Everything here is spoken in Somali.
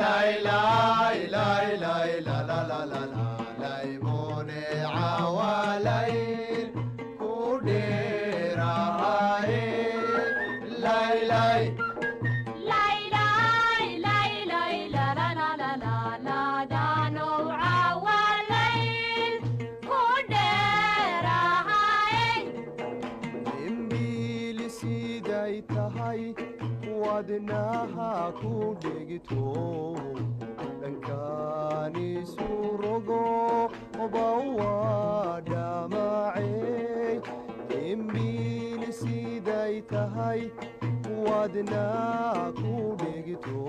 Lay lay lay lay la la la la la laymone cawalayl ku dheerahaye lay lay. Dembiili siday tahay wadnaha ku dhegto, dhankaanisu rogo oba waa dhamacey. Dembiili siday tahay wadnaha ku dhegto.